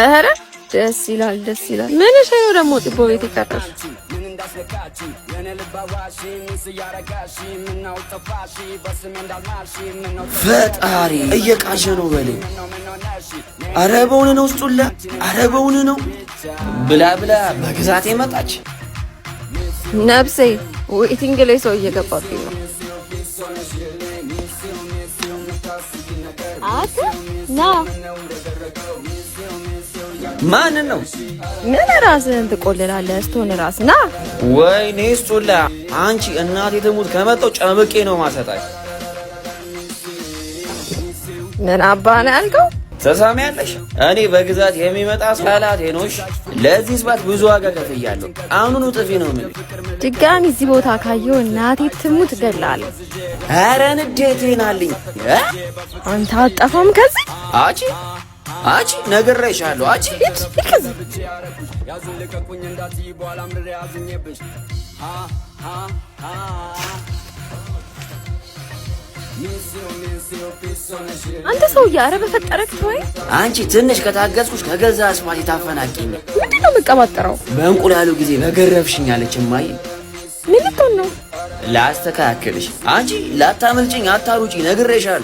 ኧረ ደስ ይላል፣ ደስ ይላል። ምን ነው ደግሞ ጢቦ ቤት የቀረሽ? ፈጣሪ እየቃዠ ነው በለኝ። አረ በውን ነው ስጡላ፣ አረ በውን ነው ብላ ብላ በግዛቴ መጣች። ነብሴ waiting ላይ ሰው እየገባብኝ ነው። አተ ና። ማንን ነው? ምን ራስህን ትቆልላለህ? stone ራስ ና። ወይኔ ስጡላ፣ አንቺ እናቴ ትሙት ከመጣው ጨምቄ ነው ማሰጣሽ። ምን አባ ነው ያልከው? ትሰሚያለሽ? እኔ በግዛት የሚመጣ ሰላቴ ነው። ለዚህ ስባት ብዙ ዋጋ ከፍያለሁ። አሁኑኑ ጥፊ ነው የምልሽ። ድጋሚ እዚህ ቦታ ካየሁ እናቴ ትሙት እገልሃለሁ። ኧረ ንዴቴን አለኝ። አንተ አጠፋም ከዚህ። አቺ አቺ ነግሬሻለሁ። አቺ ሂድ ከዚህ። አንተ ሰውዬ፣ ኧረ በፈጠረክ ተወኝ። አንቺ ትንሽ ከታገዝኩሽ ከገዛ አስፋልት ታፈናቂኝ። ምንድን ነው የምቀባጠረው? በእንቁላሉ ጊዜ በገረፍሽኝ አለች እማዬ። ምን ልትሆን ነው? ላስተካክልሽ። አንቺ ላታመልጭኝ፣ አታሩጪ፣ ነግሬሻለሁ።